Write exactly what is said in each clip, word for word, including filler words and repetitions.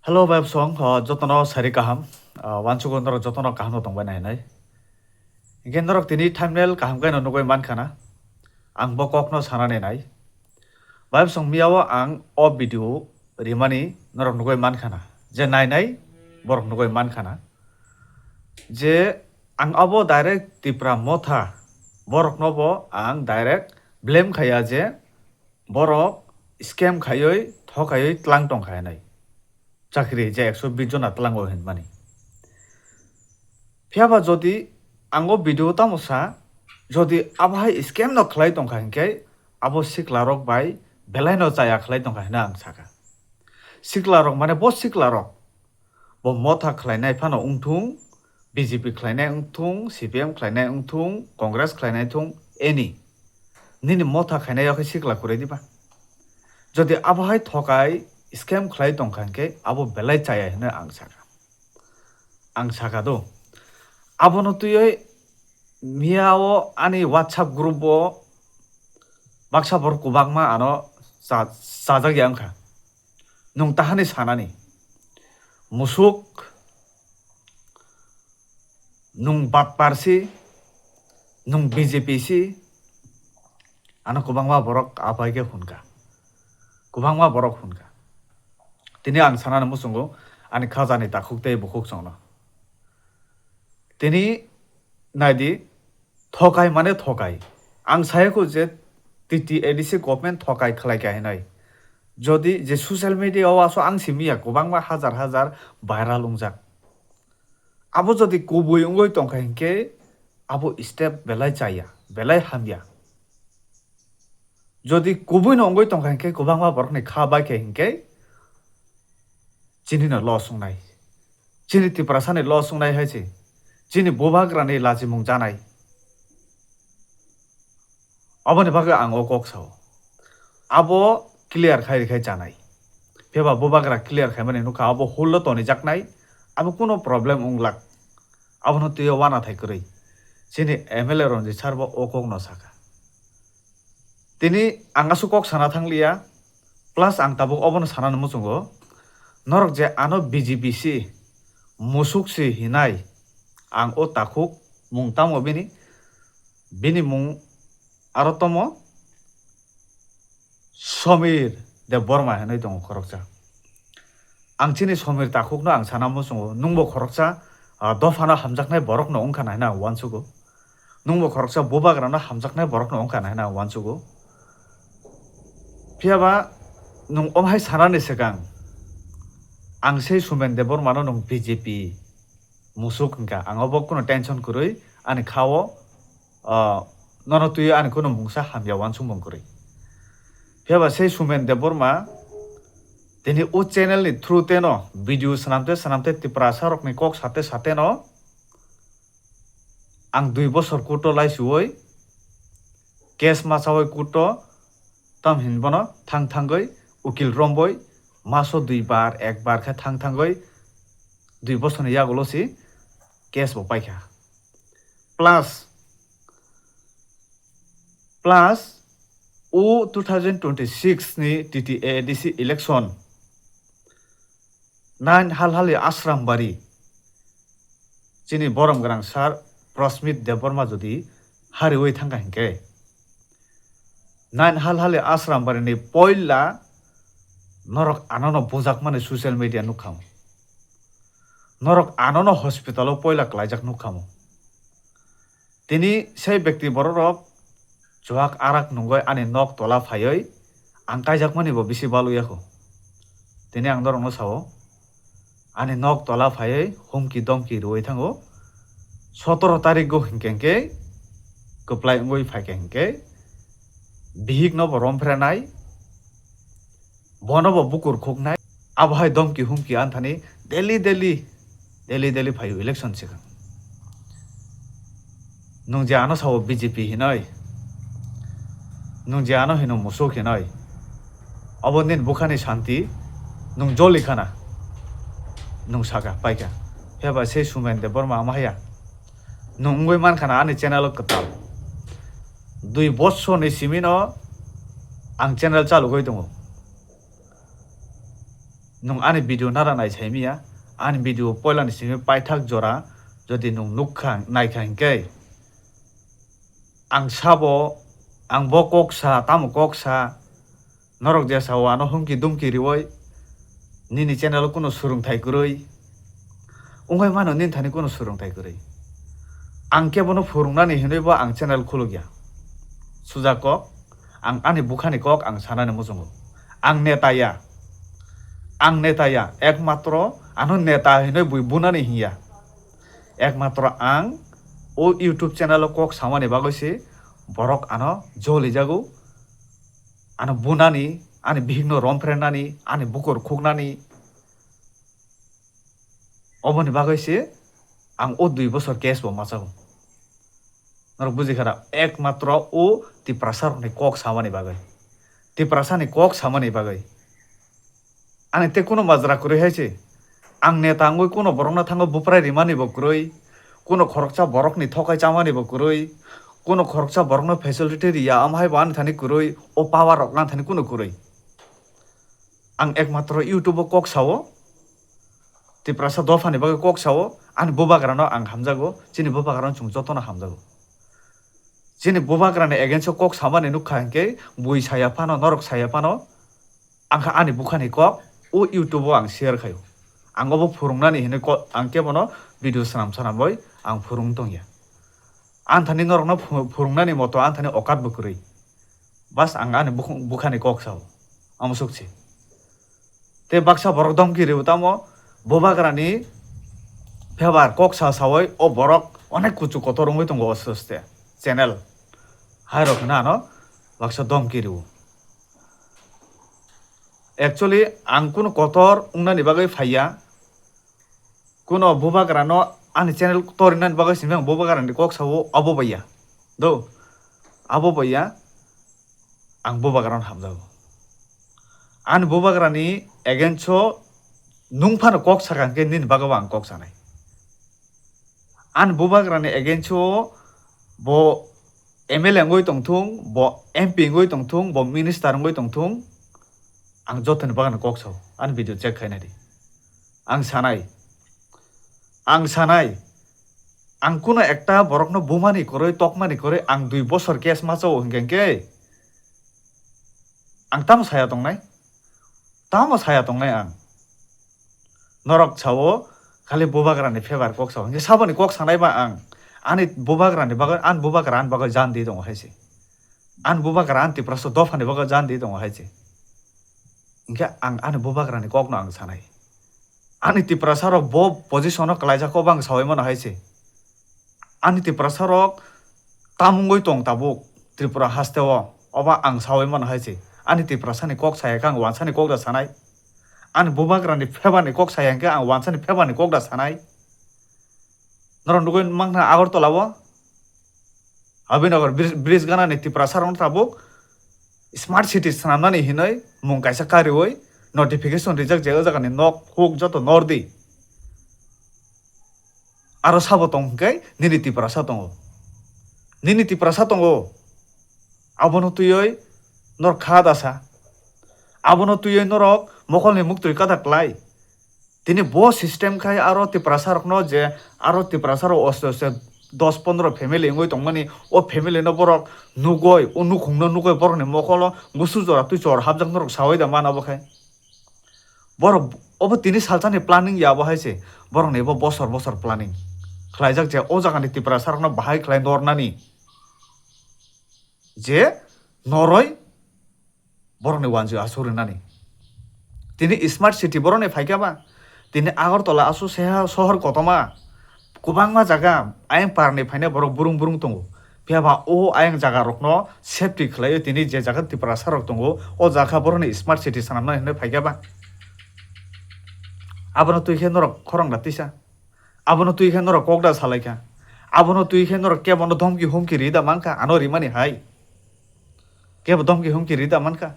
Hello, bayapsong, o, jotono sari kaham, o, wansugo norok jotono kaham no tongbai nai nai. Hinkhe norok tini thumbnail kaham khe no nugui mankha na, ang bo kok no sanani nai. Bayapsong miya o ang o video rimani norok nugui mankha na, je nai nai borok nugui mankha na, je ang abo direct Tipra Motha borok no bo ang direct blame khaya je borok scam khaiwi, thokaiwi tlang tongkha hinwi. Chakri je ekso bish jona tlango hinmani. Phiyaba jodi ang o video tamo sa, jodi abo hai scam no khlai tongkha hinkhe abo sikla rok bai belai no chaya khlai tongkha hinwi ang sakha. Sikla rok mane bo sikla rok, bo Motha khlainai phano wngthung, B J P khlainai wngthung, C P M khlainai wngthung, Congress khlainai thung, any. Nini Motha khainai yakhe sikla kwrwi diba? Jodi abo hai thokai scam khlai tongkha hinkhe abo belai chaya hinwi ang sakha. Ang sakha do. Abono twiwi miya o ani WhatsApp group o baksa borok kwbangma ano cha-, chajak ya wngkha. Nwng tahani sanani? Musuk, nwng batpar si, nwng B J P si, ano kwbangma borok abai khe hunkha. Kwbangma borok hunkha. Tini ang sanani muchungo ani khajani takhuk tei bukhuk chwngno. Tini naidi, thokai mane thokai. Ang saya kho je T T A D C government thokai khlai kha hinwi. Jodi je social media o aso ang simi ya kwbangma hajar hajar viral wngjak. Abo jodi kubui wngwi tongkha hinkhe abo step belai chaya, belai hamya. Jodi kubui no wngwi tongkha hinkhe kwbangma borokni kha bai khe hinkhe chini no loss wngnai. Chini Tiprasani loss wngnai hai se. Chini bubagrani lachimung janai. Aboni bagwi ang o kok sao. Abo clear khai rikhe chanai. Phiyaba bubagra clear khaimani nukha abo hulo tonijaknai. Abo kuno problem wnglak. Abono twiwi wanathai kwrwi. Chini M L A Ranjit sir bo o kokno sakha. Tini ang aswk kok sana thangliya, plus ang tabuk obono sanani muchungo, norok je ano B J P si, musuk si hinai, ang o takhuk mung tamo bini, bini mung aro tomo Somir Debbarma hinwi tongo khoroksa. Ang chini Somir takhukno ang sana muchungo, nwngbo khoroksa, ah, dophano hamjaknai borokno wngkha na hinwi ang uansugo. Nwngbo khoroksa bubagrano hamjaknai borokno wngkha na hinwi ang uansugo. Phiyaba nwng omhai sanani swkang, ang sei Sumen Debbarmano nwng B J P musuk hwnkha, ang obo kuno tension kwrwi ani kha-o, ah, nono twiwi ani kuno mungsa hamya uansukmung kwrwi. Phiyaba sei Sumen Debbarma tini o channel ni through teno video swnamte swnamte Tiprasa rokni kok sate sate no ang dui bosor court o laisuwi case machawi court o tam hin bono thang thangwi ukil romboi maso dui bar ek bar khe thang thangwi dui bosorni yagulo si case bo paikha. Plus, plus o two thousand twenty-six ni T T A D C election nine Halhali Ashram Bari chini borom gwnang sir Prasmit Debbarma jodi hariwi thangkha hinkhe, nine Halhali Ashram Bari ni poila norok anono bujakmani social media nukha. Norok anono hospital o poila klaijak nukha. Tini sei bekti bororok chuak arak nungwi ani nok tola phaiwi ang kaijakmani bo bisi balwi yakho. Tini ang norokno sao, ani nok tola phaiwi humki domki rwui thango. Sotoro tarikgo hinkhe hinkhe kwplai wngwi phaikha hinkhe bihikno bo romphrenai, bono bo bukur khuknai, abo hai domki humki anthani daily daily, daily daily phaio election swkang. Nwng je ano sao B J P hinoi, nwng je ano hino musuk hinoi, abo nini bukhani santi nwng joli khana, nwng saka paikha. Phiyaba sei Sumen Debbarma ama haya, nwng wngwi mankha na ani channel o kwtal. Dui bosorni simi no ang channel chalugwi tongo. Nwng ani video nara nai sai miya, ani video poilani simi paithak jora jodi nwng nukha, naikha hinkhe, ang sabo, ang bo kok sa, tamo kok sa, norok jesa o ano humki dumki riwi, nini channel o kuno swrwngthai kwrwi wngwi mano, nini thani kuno swrwngthai kwrwi. Ang kebono phwrwngnani hinwi bo ang channel khulukya. Suja kok, ang ani bukhani kok ang sanani muchungo. Ang neta ya. Ang neta ya. Ekmatro ano neta hinwi bui bunani hinya. Ekmatro ang o YouTube channel o kok samani bagwi se borok ano jolijago. Ano bunani, ani bihikno romphrenani, ani bukur khuknani. Oboni bagwi se ang o dui bosor case bo machago. Norok buji kha da, ekmatro o Tiprasa rokni kok samani bagwi. Tiprasa ni kok samani bagwi. Ani tei kuno majra kwrwi hai se. Ang neta wngwi kuno borokno thango buprai rimani bo kwrwi. Kuno khoroksa borokni thokai chamani bo kwrwi. Kuno khoroksa borokno facility riya, amhai bo ani thani kwrwi. O power rok ani thani kuno kwrwi. Ang ekmatro YouTube o kok sao, Tiprasa dophani bagwi kok sao, ani bubagrano ang hamjago, chini bubagrano chwng jotono hamjago. Chini bubagrani against o kok samani nukha hinkhe, bui saya phano, norok saya phano, ang kha ani bukhani kok, o YouTube o ang share khaio. Ang obo phwrwngnani hinwi ko-, ang kebono video swnam swnamwi ang phwrwng tongya. Ang thani norokno phu-, phwrwngnani moto ang thani okat bo kwrwi. Bas ang ani bukhu-, bukhani kok sao. Amo sukse. Tei baksa borok domki ribo tamo bubagrani febar kok sa sawi o borok onek kuchu kotor wngwi tongo aste aste. Channel. Hai rok hino ano baksa domki ribo. Actually ang kuno kotor wngnani bagwi phaiya. Kuno bubagrano ani channel torinani bagwi simi ang bubagrani kok sao, abo baiya. Do, abo baiya, ang bubagrano hamjago. Ani bubagrani against o nwng phano kok sakha hinkhe nini bagwi bo ang kok sanai. Ani bubagrani against o bo M L A wngwi tongthung, bo M P wngwi tongthung, bo minister wngwi tongthung, ang jotoni bagwi kok sao. Ani video check khainai di. Ang sanai, ang sanai, ang kuno ekta borokno bumani kwrwi, tokmani kwrwi ang dui bosor case ma chao hinkhe, hinkhe ang tamo saya tongnai? Tamo saya tongnai ang? Norok sao khali bubagrani febar kok sao. Hinkhe saboni kok sanai ba ang? Ani bubagrani bagwi, ani bubagra ani bagwi jan di tongo hai se. Ani bubagra ani Tiprasa dophani bagwi jan di tongo hai se. Hinkhe ang ani bubagrani kokno ang sanai. Ani Tiprasa rok bo position o kwlaijak kok bo ang saui mano hai se. Ani Tiprasa rok tam wngwi tong tabuk Tripura haste o, obo ang saui mano hai se. Ani Tiprasa ni kok saya khe ang wansa ni kok da sanai. Ani bubagra ni pheba ni kok saya hinkhe ang wansa ni pheba ni kok da sanai. Norok nugui mankha Agartala o, Abhinagar bri-, bridge gana ni Tiprasa rok tabuk smart city swnamnani hinwi mung kaisa kariui notification rijak je o jaga ni nok huk joto nordi. Aro sabo tong hwnkhe nini Tiprasa tongo. Nini Tiprasa tongo. Abono twiwi norok kha dasa. Abono twiwi norok mokolni muktwi kata klai. Tini bo system khai aro Tiprasa rokno je aro Tiprasa rok oste oste dos pondro family wngwi tongmani, o family no borok nugoi, o nukhungno nugoi borokni mokolo gusu jora twi chor hapjak norok saui da mana bo khai. Borok obo tini salsani planning ya bo hai se, borokni bo bosor bosor planning khlaijak je o jagani Tiprasa rokno bahai khlai nornani je noroi borokni wanjwi aswk rwnani. Tini smart city borokni phaikha ba, tini Agartala aswk seha sohor kotoma kwbangma jaga ayang parni phainai borok burung burung tongo. Phiya ba o ayang jaga rokno safety khlaiwi tini je jaga Tiprasa rok tongo, o jaga borokni smart city swnamnai hinwi phaikha ba. Abono twi khe norok khorang da tisa. Abono twi khe norok kok da salaikha. Abono twi khe norok kebono dhomki humki ri da mankha, ano rimani hai. Kebo dhomki humki ri da mankha.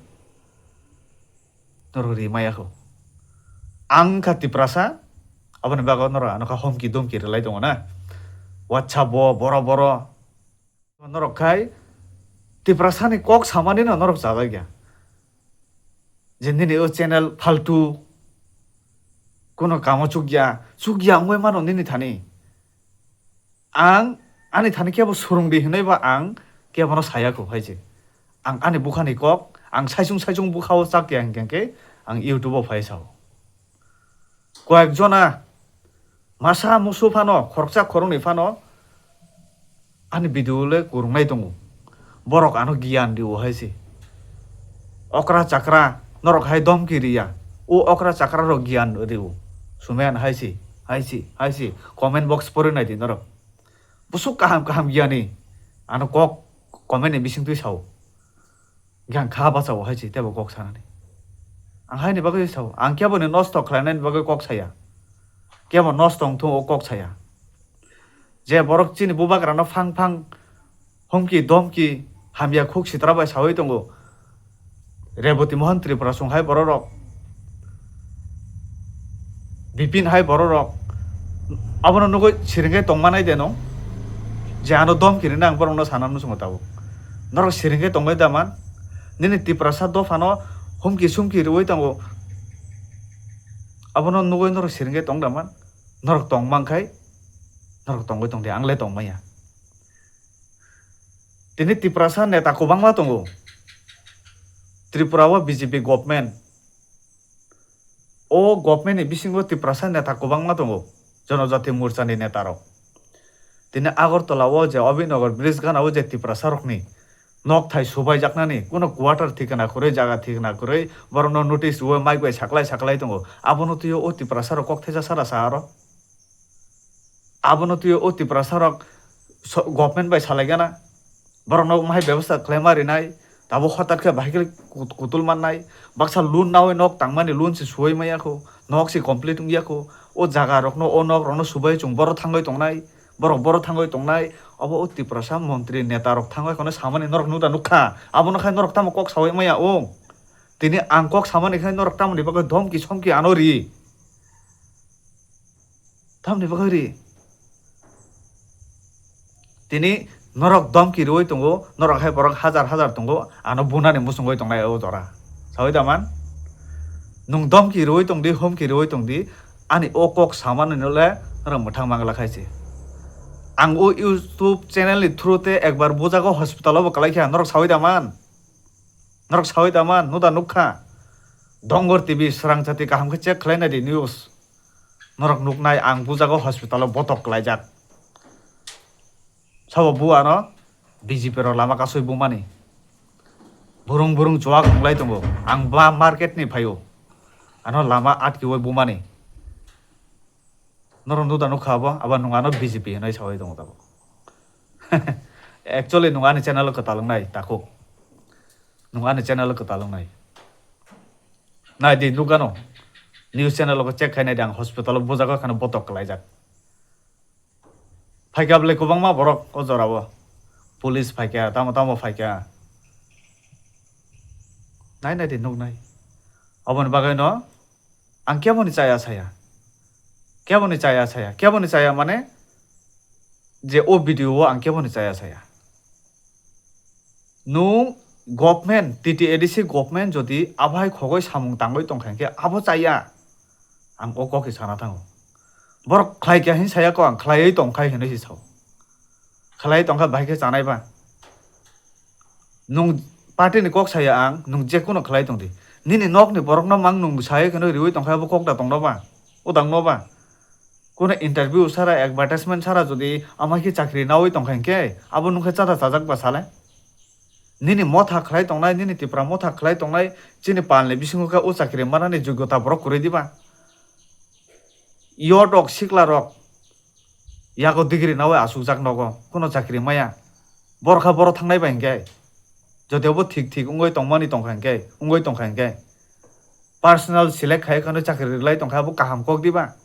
Norok ri maya kho. Ang kha Tiprasa, aboni bago norok ano kha homki domki rwlai tongo na. WhatsApp o boro boro. Norok khai Tiprasa ni kok samani no norok chajak ya. Je nini o channel faltu, Kuno kamo chukya, chukya wngwi mano nini thani. Ang ani thani kebo swrwngdi hinwi ba ang kebono saya kho hai se. Ang ani bukhani kok, ang saichung saichung bukha o chak ya hinkhe khe ang YouTube o phai sao. Koyek jona masa musu phano, khoroksa khoroknwi phano ani video le kwrwngnai tongo. Borok ano giyan rio hai se. Okra chakra norok hai domki riya. O okra chakra rok giyan rio. Sumen hai se, hai se, hai se. Comment box pori nai di norok. Busuk kaham kaham giyani ano kok comment ni bising twi sao. Yang kha bachao hai se tebo kok sanani. Ang haini bagwi sao. Ang kebo ni nosto khlainani bagwi kok saya. Kebo nosto wngthung o kok saya. Je borok chini bubagrano phang phang, humki domki, hamya khuk sitra bai saui tongo. Reboti Mohan Tripura song hai bororok, Bipin hai bororok, abono nugui siringkhe tongmanai de no? Je ano domki rina ang borokno sana muchungo tabuk. Norok siringkhe tongbai da man? Nini Tiprasa dophano humki sumki rwui tongo. Abono nugui norok siringkhe tong da man? Norok tong mankhai, norok tongwi tong di, ang le tong manya. Tini Tiprasa neta kwbangma tongo. Tripura o B J P government. O government ni bisingo Tiprasa neta kwbangma tongo. Jonojati Morcha ni neta rok. Tini Agartala o je Abhinagar bridge gana o je Tiprasa rokni nok thai subai jaknani, kuno quarter thikna kwrwi, jaga thikna kwrwi, borokno notice rwui mic bai saklai saklai tongo. Abono twiwi o Tiprasa rok kok theja sara sa aro. Abono twiwi o Tiprasa rok so-, government bai salai gana. Borokno wng hai bebostha khlaima rinai, tabuk hotat khe bahai khe kut-, kutul mannai. Baksa loan naui nok tangmani loan se suwai maya kho, nok se complete wngya kho. O jaga rokno, o nok rokno subai chwng boro thangwi tongnai, borok boro thangwi tongnai. Obo o Tiprasa montri neta rok thangwi kheno samani norok nukda nukha. Abono khai norok tamo kok sawi maya o. Tini ang kok samani khai norok tamoni bagwi dhomki somki ano ri. Tamoni bagwi ri. Tini norok domki rwui tongo, norok hai borok hajar hajar tongo, ano bunani muchungwi tongnai o jora. Sawi da man? Nwng domki rwui tongdi, homki rwui tongdi, ani o kok samani no le norok mwthang mangla khai se. Ang o YouTube channel ni through te ekbar bujago hospital o bo kwlai kha, norok sawi da man? Norok sawi da man? Nuda nukha. Dongor T V swrang chati kaham khe check khlai nai di news. Norok nuknai ang bujago hospital o botok kwlaijak. Sabo bu ano B J P rok lama kasui bumani. Burung burung chuwak wnglai tongo. Ang ba market ni phaio. Ano lama atkiwi bumani. Norok nuda nukha abo, abo nwng ano B J P hinwi sawi tongo tabuk. Actually nwng ani channel o kwtal wngnai takhuk. Nwng ani channel o kwtal wngnai. Nai di nukgano. News channel o check khai nai di, ang hospital o bujago kheno botok kwlaijak. Phaikha bwlai kwbangma borok o jorao. Police phaikha, tamo tamo phaikha. Nai nai di nuknai. Oboni bagwi no ang keboni chaya saya. Keboni chaya saya. Keboni chaya mane je o video o ang keboni chaya saya. Nwng government, T T A D C government jodi abo hai khogwi samung tangwi tongkha hinkhe abo chaya. Ang o kokhe sana thango. Borok khlai kha hin saya ko, ang khlaiwi tongkha hinwi se sao. Khlai tongkha bahai khe chanai ba. Nwng party ni kok saya ang, nwng je kono khlai tongdi. Nini nokni borokno mang nwng sawi kheno riwi tongkha abo kok da tongno ba? Odang no ba? Kono interview sara, advertisement sara jodi ama khe chakri nawi tongkha hinkhe abo nwng khe chata chajak ba sale? Nini motha khlai tongnai, nini Tipra motha khlai tongnai, chini palni bisingo khe o chakri manani jogyota borok kwrwi diba? Yotok sikla rok yago degree nawi asukjak nogo, kono chakri maya. Borok kha boro thangnai bai hinkhe, jodi obo thik thik wngwi tongmani tongkha hinkhe, wngwi tongkha hinkhe, personal select khai khano chakri rwlai tongkha, abo kaham kok diba?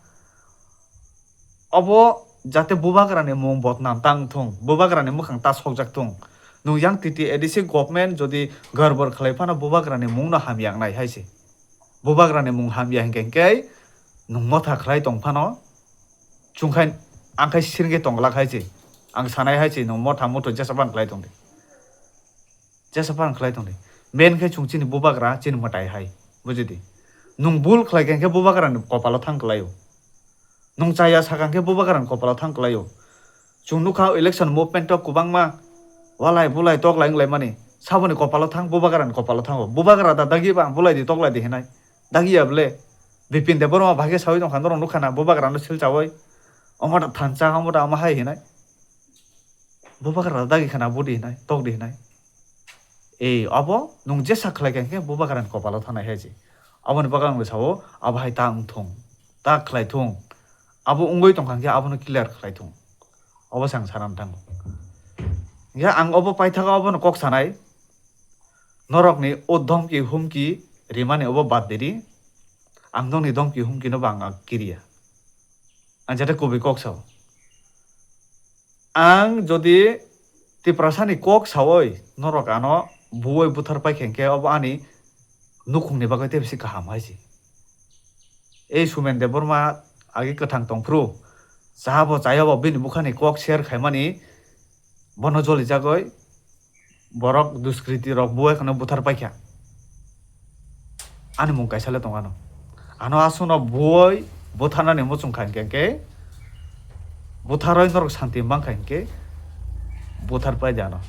Obo jate bubagrani mung bodnam tang thung, bubagrani mwkhang ta sokjak thung. Nwng yang T T A D C government jodi gorbor khlai phano bubagrani mungno hamya wngnai hai se. Bubagrani mung hamya hinkhe hinkhe nwng motha khlai tong phano chwngkhai ang khai siringkhe tong glak hai se. Ang sanai hai se nwng motha motho jesa phano khlai tong di. Jesa phano khlai tong di. Main khe chwng chini bubagra chini mwtai hai. Buji di. Nwng bul khlai kha hwnkhe bubagrani kopalo thang kwlaio. Nwng chaya sakha hwnkhe bubagrani kopalo thang kwlaio. Chwng nukha election movement o kwbangma walai bulai toklai wnglaimani. Saboni kopalo thang, bubagrani kopalo thango. Bubagra da dagi ba bulai di toklai di hinai. Dagiya bwle. Bipin Debbarma bahai khe sawi tongkha, norok nukha na bubagrano silchawi. Omo da thansa, omo da omo hai hinai. Bubagra da dagi khana budi hinai, tokdi hinai. Ei, abo nwng jesa khlai kha hwnkhe bubagrani kopalo thanai hai se. Aboni bagwi ang sao, abo hai ta wng thung, ta khlai thung. Abo wngwi tongkha hwnkhe abono clear khlai thung. Obo se ang sana mwthango. Ya ang obo paithago abono kok sanai. Norokni o dhomki humki rimani obo bad diri. Ang nokni dhomki humkino bo ang kiriya. Ang jate kubui kok sao. Ang jodi Tiprasani kok sawi norok ano buwi buthar pai khe hwnkhe obo ani nukhungni bagwi tei bisi kaham hai se. Ei Sumen Debbarma agi kwthang tongphru, cha bo chaya bo bini bukhani kok share khaimani bono jolijagwi borok duskriti rok buwi kheno buthar paikha. Ani mung kaisa le tong ano. Ano aswkno buwi butharnani muchung kha hwnkhe, hwnkhe butharwi norok santi mankha hwnkhe buthar pai de ano.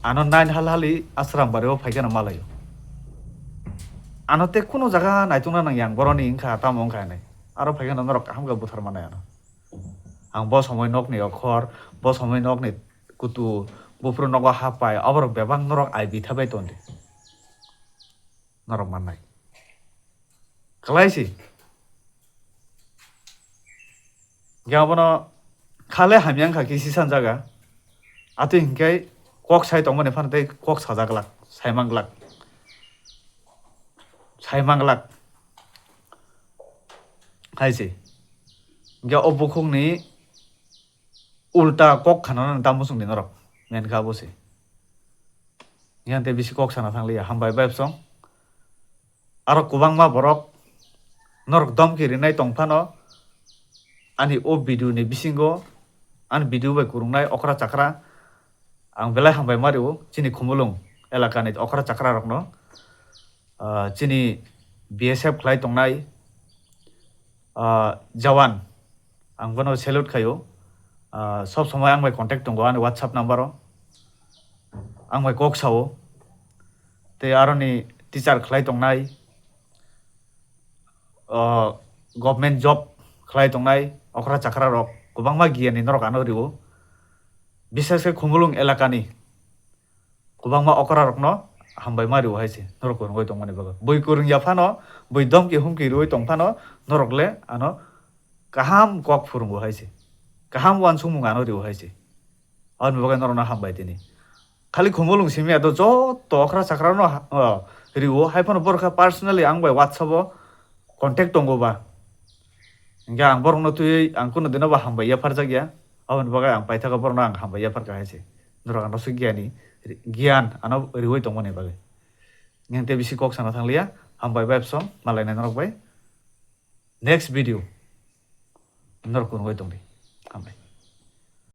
Ano nine hal hali Asram bari o phaikhe no malaio. Ano tei kunu jaga naitungna nang yang boroni wngkha tamo wngkha hinwi. Aro phaikhe no norok kaham khe buthar manai ano. Ang bo somoi nokni okhor, bo somoi nokni kutu, buphuru nogo hapai, oborok bebak norok aibi thabai tondi. Norok mannai. Kwlai si. Hwnkhe abono khale hamya wngkha khe sisa jaga. Atwi hwnkhe kok sai tongmani phano tei kok sajak glak, sai mang glak. Sai mang glak. Hai se. Hwnkhe o bukhukni ulta kok khanana da muchungdi norok. Menkha abo se. Yang tei bisi kok sana thangliya. Hambai bai bwsong. Aro kwbangma borok norok domki rinai tong phano ani o video ni bisingo ani video bai kwrwngnai okra chakra ang belai hambai ma rio chini Khumulwng elakani okra chakra rokno. Ah, chini B S F khlai tongnai, ah, Jawan, ang bono salute khaio. Ah, sob somoi ang bai contact tongo ani WhatsApp number o. Ang bai kok sao. Tei aroni teacher khlai tongnai, ah, government job khlai tongnai okra chakra rok kwbangma giyan ni norok ano rio. Bishes khe Khumulwng elakani kwbangma okra rokno hambai ma rio hai se norok kwrwngwi tongmani bagwi. Bui kwrwng ya phano, bui domki humki riwi tong phano norok le ano kaham kok phwrwngo hai se. Kaham uansukmung ano rio hai se. Aboni bagwi norokno hambai tini. Khali Khumulwng simi ya do joto okra chakra no ha-, o, rio hai phano borok khe personally ang bai WhatsApp o contact tongo ba. Hingke ang borokno twiwi ang kunu dino bo hambai yapharjak ya. Aboni bagwi ang paithago borokno ang hambai yapharkha hai se. Norok ano se giyani, giyan ano riwi tongmani bagwi. Nang tei bisi kok sana thangliya, hambai bai bwsong, malainai norok bai. Next video norok kwrwngwi tongdi.